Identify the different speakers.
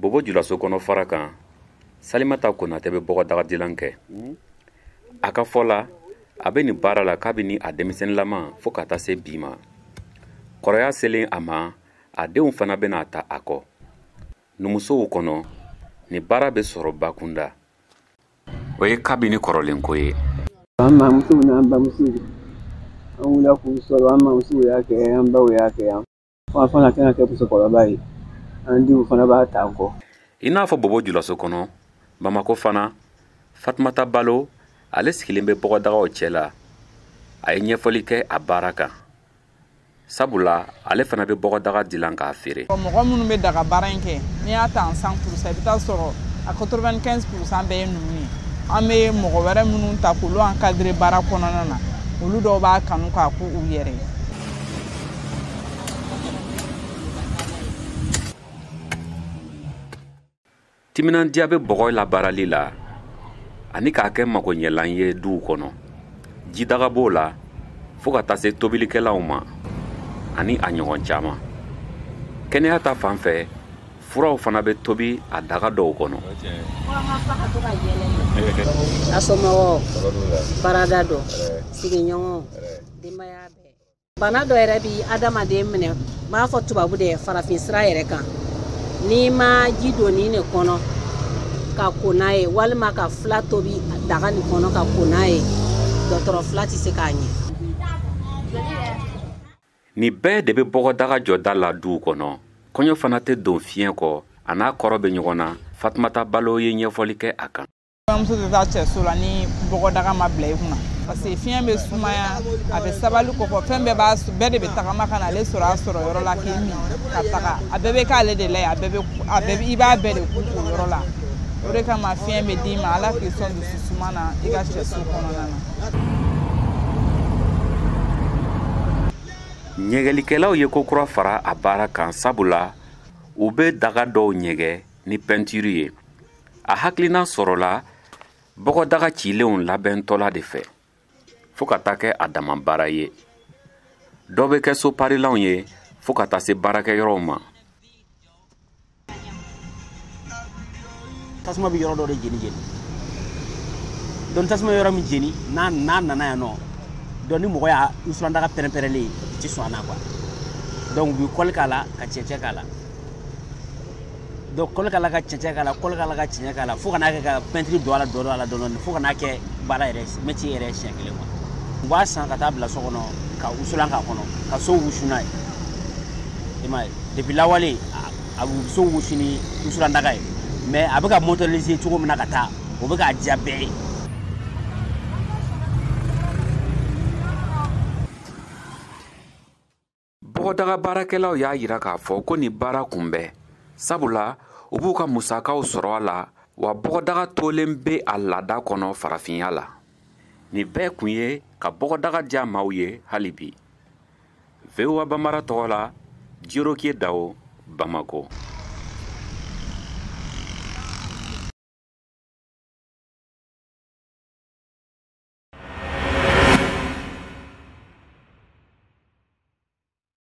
Speaker 1: Bobo Julaso kɔnɔ fara kan, Salimata Konatɛ bɛ bɔgɔdagadilan kɛ. A ka fɔ la, a bɛ nin baara la kabini a denmisɛnninlama fo ka taa se bi ma. Kɔrɔya selen a ma, a denw fana bɛna ta a kɔ. Numusow kɔnɔ, nin baara bɛ sɔrɔ bakunda. O ye kabini kɔrɔlenko ye.
Speaker 2: An mamusow n'an bamusow, an wulila k'u sɔrɔ, an mamusow y'a kɛ, an baw y'a kɛ yan. Fo fana tɛna kɛ musokɔrɔba ye, an denw fana b'a ta an kɔ.
Speaker 1: I n'a fɔ Bobo Julaso kɔnɔ, Bamakɔ fana, Fatumata Balo, ale sigilen bɛ bɔgɔdagaw cɛ la. A ye ɲɛfɔli kɛ a baara kan. Sabula ale fana bɛ bɔgɔdaga dilan k'a feere.
Speaker 3: Mɔgɔ minnu bɛ daga baara in kɛ, n'i y'a ta en 100%, i bɛ taa sɔrɔ a 95% bɛɛ ye numu ye. An bɛ mɔgɔ wɛrɛ minnu ta k'olu encadrer baara kɔnɔna na, olu dɔw b'a kanu k'a k'u yɛrɛ ye.
Speaker 1: Timinandiya bɛ bɔgɔ labaarali la ani k'a kɛ magoɲɛlan ye duw kɔnɔ. Jidaga b'o la fo ka taa se tobilikɛlaw ma ani a ɲɔgɔn caman. Kɛnɛya ta fan fɛ, furaw fana bɛ tobi a daga dɔw kɔnɔ.
Speaker 4: A somɔgɔw, barada dɔ, sigiɲɔgɔnw, denbaya bɛɛ. Bana dɔ yɛrɛ bi adamaden minɛ, n b'a fɔ tubabu de farafin sira yɛrɛ kan. N'i ma ji don nin de kɔnɔ ka ko n'a ye, walima ka fila tobi daga nin kɔnɔ ka ko n'a ye, dɔgɔtɔrɔ fila tɛ se k'a ɲɛ.
Speaker 1: Nin bɛɛ de bɛ bɔgɔdaga jɔda la duw kɔnɔ. Kɔɲɔ fana tɛ don fiɲɛ kɔ, a n'a kɔrɔ bɛ ɲɔgɔn na. Fatumata Balo ye ɲɛfɔli kɛ a kan.
Speaker 3: Kɔɲɔmuso tɛ taa cɛso la ni bɔgɔdaga ma bila i kunna, parce que fiɲɛ bɛ sumaya, a bɛ sabali kɔfɛ, fɛn bɛɛ b'a bɛɛ de bɛ tagama ka na ale sɔrɔ a sɔrɔ yɔrɔ la k'i min ka taga. A bɛɛ bɛ k'ale de la yen, a bɛɛ bɛ, a bɛɛ i b'a bɛɛ de kun o yɔrɔ la. O de kama fiɲɛ bɛ d'i ma, Ala k'i sɔn dusu suma na i ka cɛso kɔnɔna na.
Speaker 1: Ɲɛgɛlikɛlaw ye ko kura fara a baara kan, sabula u bɛ daga dɔw ɲɛgɛ ni pɛntiri ye. A hakilina sɔrɔla bɔgɔdaga cilenw labɛntɔla de fɛ, fo ka taa kɛ a dama baara ye. Dɔ bɛ kɛ so parilanw ye fo ka taa se baarakɛyɔrɔw ma.
Speaker 5: Tasuma bɛ yɔrɔ dɔ de jeni jeni. Donc tasuma yɔrɔ min jeni, n'a nana yan nɔ, donc ni mɔgɔ y'a wusulandaga pɛrɛn-pɛrɛnlen ye, i ti sɔn a na quoi. Donc u bɛ kɔli k'a la ka cɛncɛn k'a la. Donc kɔli k'a la ka cɛncɛn k'a la, kɔli k'a la ka cɛncɛn k'a la, fo ka n'a kɛ ka pɛntiri don a la, don a la dɔɔni, fo ka n'a kɛ baara yɛrɛ, métier yɛrɛ siɲɛ kelen quoi. U b'a san ka taa bila so kɔnɔ, ka wusulan k'a kɔnɔ, ka so wusu n'a ye. I m'a ye, depuis lawale a bɛ so wusu ni wusulandaga ye, mais a bɛ ka moderniser cogo min na ka taa, o bɛ k'a diya bɛɛ ye.
Speaker 1: Bɔgɔdaga baarakɛlaw y'a yira k'a fɔ ko nin baara kun bɛ, sabula u b'u ka musakaw sɔrɔ a la, wa bɔgɔdaga tolen bɛ a laada kɔnɔ farafinya la. Nin bɛɛ kun ye ka bɔgɔdaga diya maaw ye hali bi. VOA Bambara tɔgɔ la, Jorokiye Dawo, Bamako.